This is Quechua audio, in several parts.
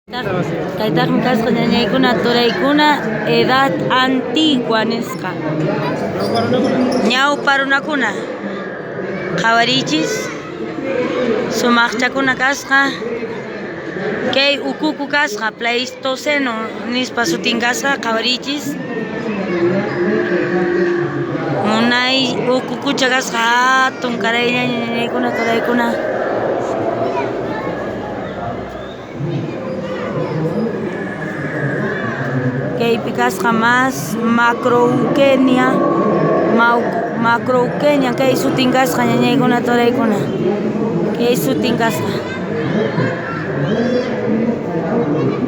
Kaytaqmi kasqa ñañaykuna turaykuna edad antigua nisqa. Ñawpa runakuna. Qhawarichis. Sumaqchakuna kasqa. Kay ukuku kasqa Pleistoceno nispa sutin kasqa qhawarichis. Munay ukukucha kasqa hatun karayllaña ñañaykuna turaykuna. Kaypi kasqa mas Macrauchenia, Macrauchenia kay sutin kasqa ñañaykuna turaykuna. Kay sutin kasqa.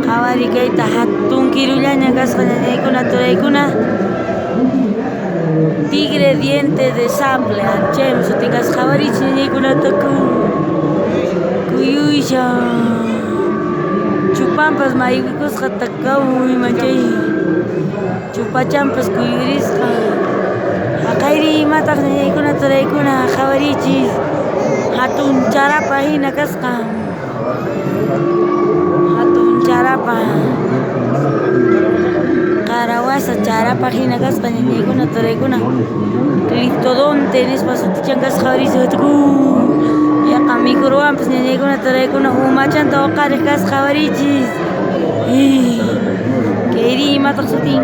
Qhawari kayta hatun kirullaña kasqa ñañaykuna turaykuna. Tigre diente de sable, chaymi sutin kasqa. Qhawarichis ñañaykunata kuyuysha. Chupampas mayukusqa takawmi chay chupachampas kuyurisqa. Haqayri imataq ñañaykuna turaykuna qhawarichis hatun charapa hina kasqa. Hatun charapa. Qarawasa charapa hina kasqa ñañaykuna turaykuna. Gliptodonte nispa sutichan kasqa qhawarichis. Yaqa mikhuruwanpas ñañaykuna turaykuna umachanta uqariq kasqa qhawarichis. Kayri imataq sutin?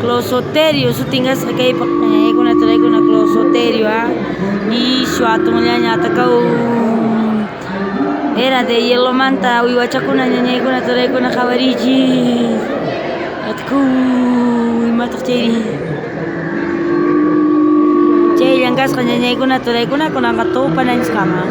Closoterio sutin kasqa kaypaq ñañaykuna turaykuna closoterio ishu hatunllaña atakaw. Era de hielomanta uywachakuna ñañaykuna turaykuna qhawarichis. Atku imataq chayri? Chayllan kasqa ñañaykuna turaykuna kunanqa tupananchiskama.